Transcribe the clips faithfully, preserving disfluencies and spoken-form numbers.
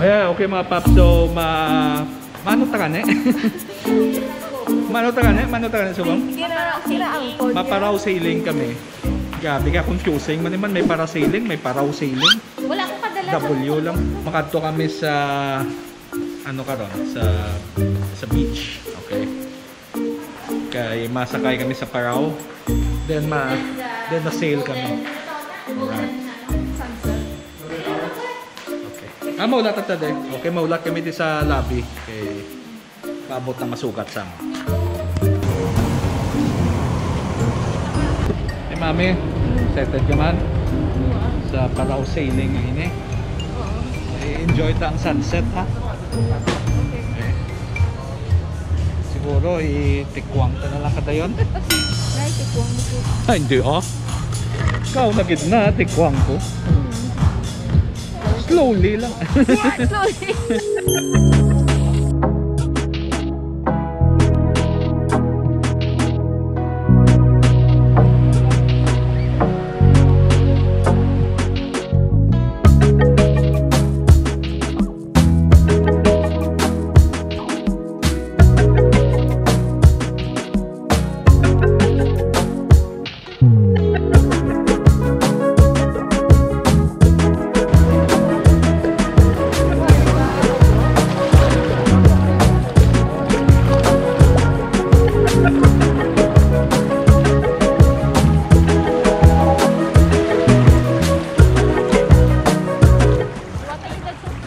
Yeah, okay, mga paps. So, ma-, mano ta gani? Mano ta gani? Mano ta gani, subong? Kira, kira ang code niya. Maparaw sailing kami. Grabe ka, confusing man man. May parasailing, may paraw sailing. Wala akong kadala sa W lang. Makadto kami sa, ano karon, sa, sa beach. Okay. Kay masakay kami sa paraw. Then ma-, then ma-sail kami. Alright. Okay. Ah, maulat ta, Day. Okay, maulat kami di sa lobby. Okay. Paabot na masugat sa mo. Hey, Mami, excited ka man sa paraw sailing nga ini? I-enjoy ta ang sunset, ha? Okay. Siguro, i-tikwang ta na lang kadayon. Nay, tikwang mo po. Ay, hindi, ah. Ikaw na gid na, tikwang ko. Slowly lang. Yeah, slowly.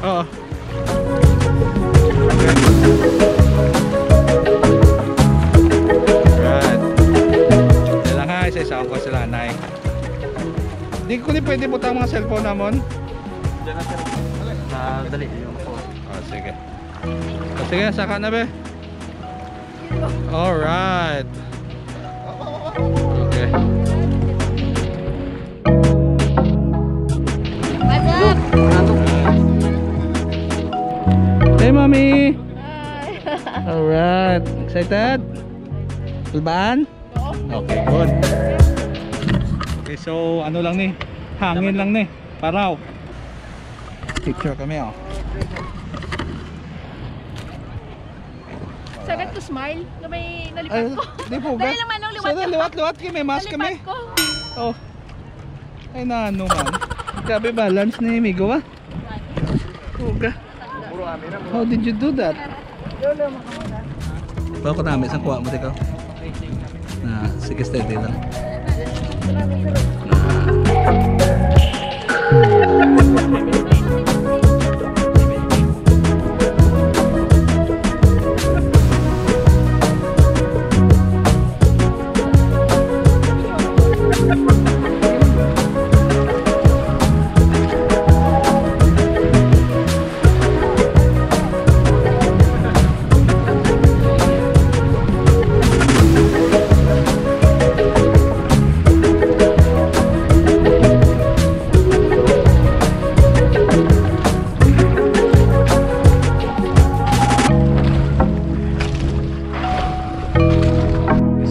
Oo. Right. Dala nga, isa-isa ko sila, Nay. Di ko ni pwede butang mga cellphone namon. Diyan na, sir. Sa dali, yung po. Ah, sige. Ah, sige, saka na, be. Alright. Okay. What's up? Hey, Mommy. Hi. Alright. Excited? Tulbaan? Okay, good. Okay, so ano lang ni? Hangin lang ni. Paraw. Picture kami, oh. Sagat ko smile na may nalipat ko. Ay, di po, dali ga-, lang, Manong, liwat sana ko. Liwat-liwat kami, mask kami. Nalipat ko. Oh. Ay, na ano man. Grabe balance ni Migo, ah. Uga. How did you do that? Pao ko nami, isang kuha mo, ikaw. Na, sige, steady lang. Na.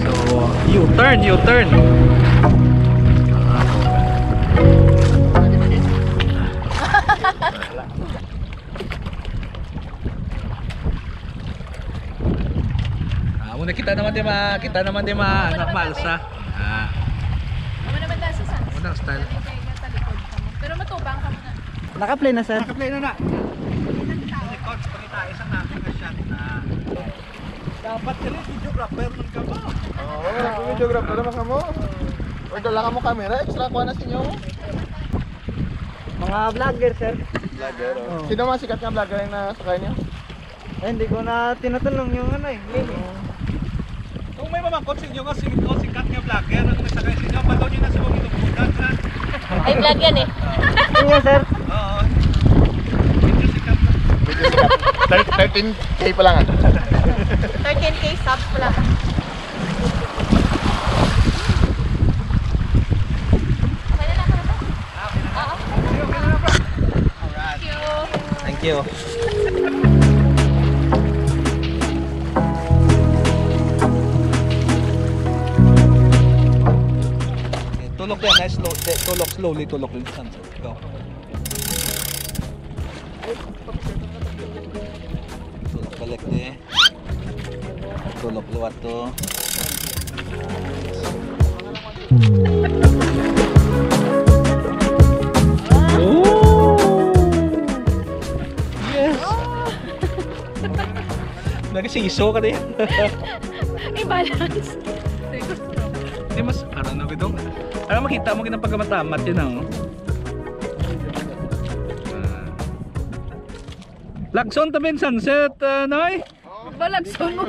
So, U-turn, U-turn. Ah, muna kita naman di ma-, kita naman di ma-, ano, malsa. Ah. Amo naman tayo sa sunset. Amo na, style. Kaya talikod ka mo. Pero matubang ka muna. Naka-play na, sir. Naka-play na na. Record, pakita, isang natin na shot na. Dapat dili videographer man ka mo. Oo, videographer naman ka mo. Or dala ka mo camera, extra kuha na sa inyo. Mga vlogger, sir. Vlogger, oh. Oo. Sino mga sikat nga vlogger ang nasakay niyo? Eh, hindi ko na tinatanong yung ano eh, name eh. Kung may mamangkot sa inyo nga si-, oh, sikat nga vlogger ang nasakay sa inyo, balo niyo na sa mga inupunan, ha? Ay, vlog yan eh. Yun nga, sir. Oo. Medyo sikat na. Medyo sikat. Thir-, thirteen K pa lang, ah. Thirteen K subs pa lang. Okay na lang, sir. Ah, okay na lang. Oo. Sige, okay na lang, bro. Alright. Thank you. Thank you. Tulok yan, nice, slow, tulok, slowly, tulok yung sunset. Go. Luwat-luwat to. Oh! Yes! Nagasiso ka din. I-balance. Di mas, ano na gidong? Ano makita mo ginang pagkamatamat yun ang? Ah. Lagson to, Ben, sunset, uh, Noy? Balagson mo.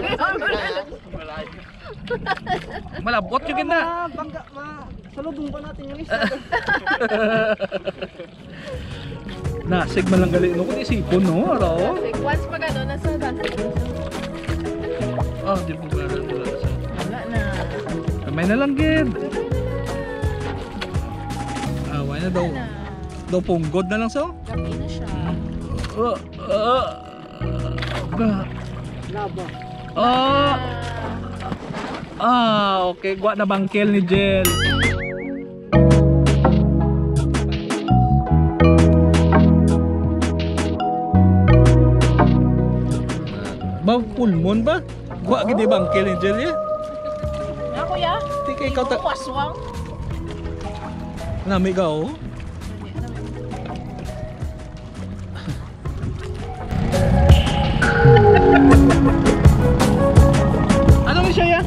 Malabot yung gina. Ah, bangga, ma. Salubong pa natin yung isa. Nasig man lang gali, no? Kung isipon, no? Araw. Once pag ano, nasa basket. Ah, di po ba rin talaga sa... Wala na. Kamay na lang, gid. Ah, wala na daw. Na. Daw punggod na lang, so? Gabi na siya. Ah, ah, ah, Laba. ah, ah, okay. Gwa na bangkel ni Jel. Ba, pulmon ba? Gwa gid ni bangkel ni Jel, eh. Na, kuya? Di kay ikaw ta- Paswang. Nami ka, oh. Ano ni siya, ya?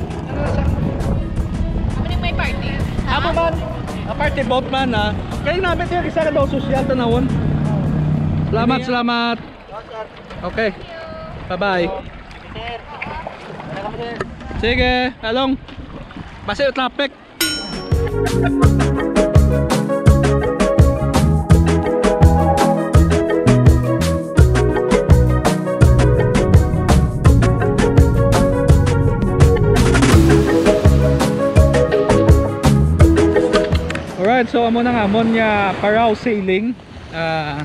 Ano yung may party? Amo man. A party boat man, ha. Kaya namin yung isa ka daw sosyal tanawon. Salamat, salamat. Okay. Bye-bye. Sige, along. Basi traffic. Alright, so amo na nga amon nga paraw sailing. Ah,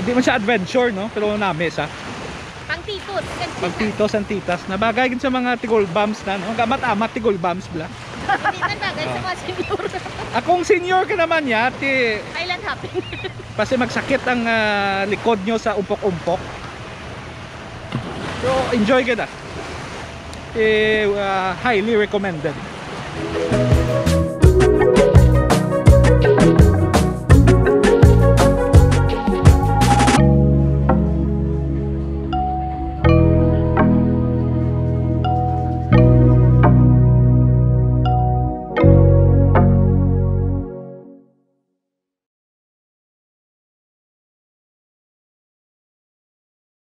hindi man siya adventure, no? Pero nami sa Pang titos. pagtitos ang titas. Nabagay gid sa mga tigol bums na, no? Gamat-amat tigol bums bla. Hindi na bagay sa mga senior. Akong senior ka naman ya, ti Island hopping. kasi magsakit ang ah, likod nyo sa umpok-umpok. So, enjoy ka na. Eh, ah, highly recommended.